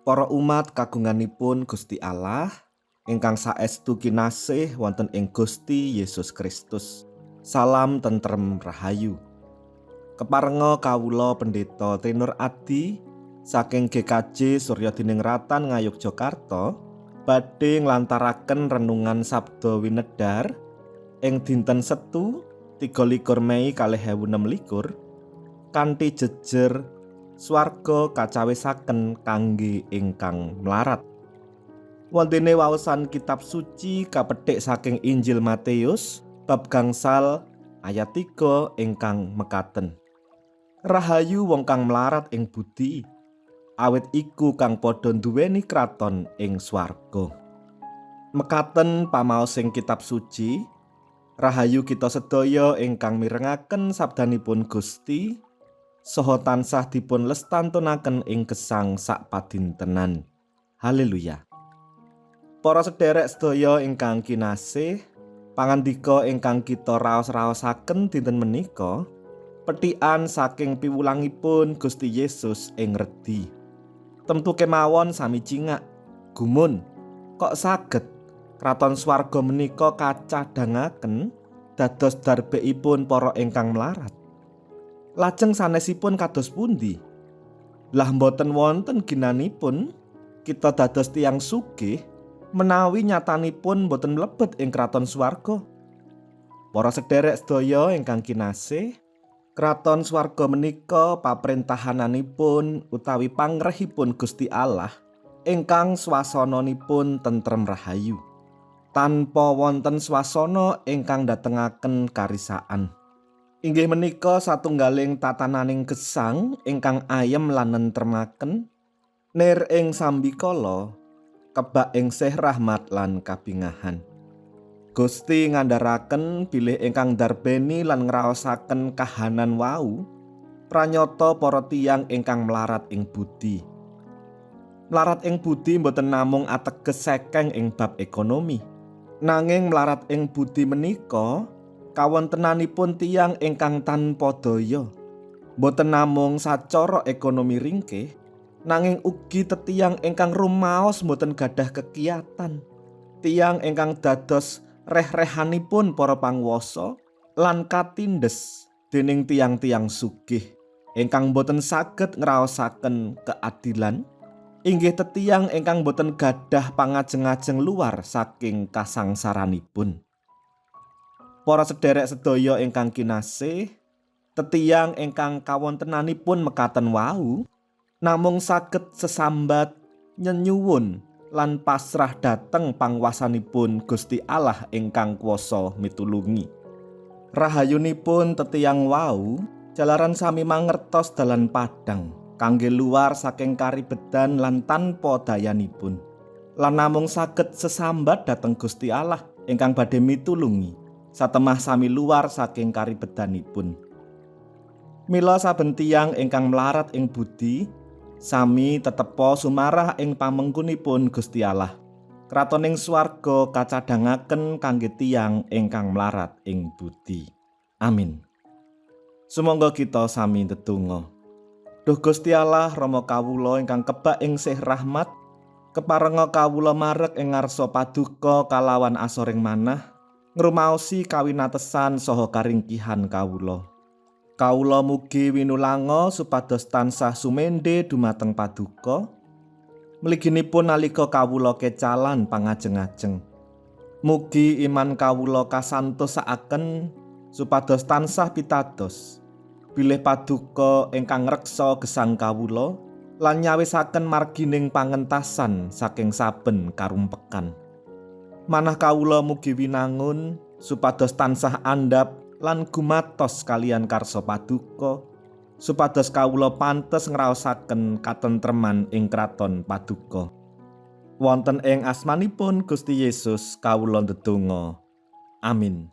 Para umat kagunganipun Gusti Allah ingkang saestu kinasih wonten ing Gusti Yesus Kristus. Salam tentrem rahayu. Keparenga kawula Pendeta Trinur Adi saking GKJ Suryodiningratan Ngayogyakarta badhe nglantaraken renungan Sabda Winedhar ing dinten Setu 23 Mei 2026 kanthi jejer swarga kacawisaken kangge ingkang mlarat. Wontene waosan kitab suci kapethik saking Injil Matius bab 5 ayat 3 ingkang mekaten. Rahayu wong kang mlarat ing budi, awit iku kang padha nduweni kraton ing swarga. Mekaten pamaosing kitab suci, rahayu kita sedaya ingkang mirengaken sabdanipun Gusti saha tansah dipun lestantunaken ing gesang sakpadintenan. Haleluya. Para sederek sedaya ingkang kinasih, pangandika ingkang kita raos-raosaken dinten menika pethikan saking piwulangipun Gusti Yesus ing redi. Temtu kemawon sami cingak, gumun, kok saged kraton swarga menika kacadhangaken dados darbekipun para ingkang mlarat? Lajeng sanesipun kados pundi? Lah, mboten wonten ginanipun kita dados tiyang sugih menawi nyatanipun mboten mlebet ing kraton swarga. Para sederek sedaya ingkang kinasih, kraton swarga menika paprentahananipun utawi pangrehipun Gusti Allah ingkang swasananipun tentrem rahayu, tanpa wonten swasana ingkang datengaken karisaan. Inggih menika satunggaling tatananing gesang ingkang ayem lan nentremaken, nir ing sambikala, kebak ing sih rahmat lan kabingahan. Gusti ngandharaken bilih ingkang darbeni lan ngraosaken kahanan wau pranyata para tiyang ingkang mlarat ing budi. Mlarat ing budi mboten namung ateges sekeng ing bab ekonomi. Nanging mlarat ing budi menika kawontenanipun tiyang ingkang tanpa daya. Mboten namung sacara ekonomi ringkih, nanging ugi tetiyang ingkang rumaos mboten gadah kekiyatan. Tiyang ingkang dados reh-rehanipun para panguwasa lan katindes dening tiyang-tiyang sugih ingkang boten saged ngraosaken keadilan, inggih tetiyang ingkang boten gadah pangajeng-ajeng luar saking kasangsaranipun. Para sederek sedaya ingkang kinasih, tetiyang ingkang kawontenanipun mekaten wau namung saged sesambat, nyenyuwun lan pasrah dhateng pangwasanipun Gusti Allah ingkang kuwasa mitulungi. Rahayunipun tetiyang wau jalaran sami mangertos dalan padhang kangge luar saking karibedan lan tanpa dayanipun, lan namung saged sesambat dhateng Gusti Allah ingkang badhe mitulungi satemah sami luar saking karibedanipun. Mila saben tiyang ingkang mlarat ing budi sami tetepa sumarah ing pamengkunipun Gusti Allah. Kratoning swarga kacadhangaken kangge tiyang ingkang mlarat ing budi. Amin. Sumangga kita sami ndedonga. Duh Gusti Allah, Rama kawula ingkang kebak ing sih rahmat, keparenga kawula marek ing ngarsa paduka kalawan asoring manah, ngrumaosi kawinatesan saha karingkihan kawula. Kawula mugi winulanga supados tansah sumende dumateng paduka, mliginipun nalika kawula kecalan pangajeng-ajeng. Mugi iman kawula kasantosakaken supados tansah pitados bilih paduka ingkang ngreksa gesang kawula lan nyawisaken margining pangentasan saking saben karumpekan. Manah kawula mugi winangun supados tansah andhap lan gumatos kaliyan karsa paduka, supados kawula pantes ngraosaken katentreman ing kraton paduka. Wonten ing asmanipun Gusti Yesus kawula ndedonga. Amin.